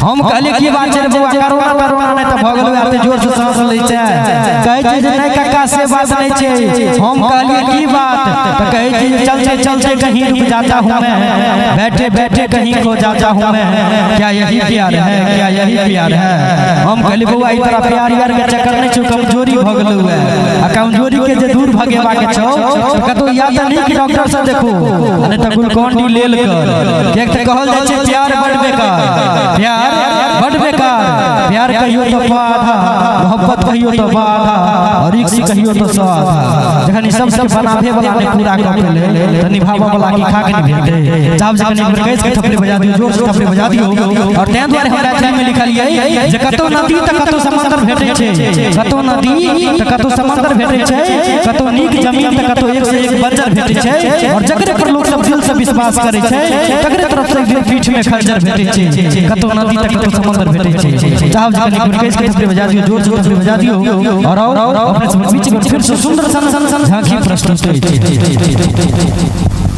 हम कहलियै की बात छै रे बौआ, करोना तरोना नहि तऽ भऽ गेलौ, एते जोर से सांस लै छै? कहै छै जे नहि काका, से बात नहि छै। हम कहलियै की बात? तऽ कहै छै जे चलते चलते कहीं रुक जाता हूँ मैं, बैठे बैठे कहीं खो जाता हूँ मैं, क्या यही प्यार है, क्या यही प्यार है? हम कहलियै बौआ, ई तोरा प्यार यार के चक्कर नहि छौ, कमजोरी भऽ गेलौ है। आ कमजोरी के जे दूर भगेबाक छौ तऽ कतौ या तऽ नीक डॉक्टर से देखू, नहि तऽ ग्लूकॉन डी लेल कर। किएक तऽ कहल जाइ छै प्यार बड बेकार, प्यार बड बेकार। प्यार कहियो तऽ बाधा, मोहब्बत कहियो तऽ बाधा, और इश्क कहियो तऽ साधा। जखन ई सब सब बनाबे वाला नहि पूरा कऽ पेले तऽ निभाबऽ वाला की खा के निभेतै? चाहब जे कनि एक बेर कसि के थपड़ी बजा दियौ, जोर से थपड़ी बजा दियौ। और ताहि दुआरे हम मैथिली में लिखलियै जे कतौ नदी तऽ कतौ समंदर भेटै छै, कतौ नदी तऽ कतौ समंदर भेटै छै, कतौ नीक जमीन तऽ कतौ एक से एक बंजर भेटै छै, और जकरे पर लोक सब दिल से विश्वास करै छै तकरे तरफ से एक दिन पीठ में खंजर भेटै छै। कतौ नदी तऽ कतौ समंदर भेटै छै। चाहब जे कनि एक बेर कसि के थपड़ी बजा दियौ, जोर से थपड़ी बजा दियौ। और अपने सब बीच में फिर से सुंदर सन झांकी प्रस्तुत होइ छै।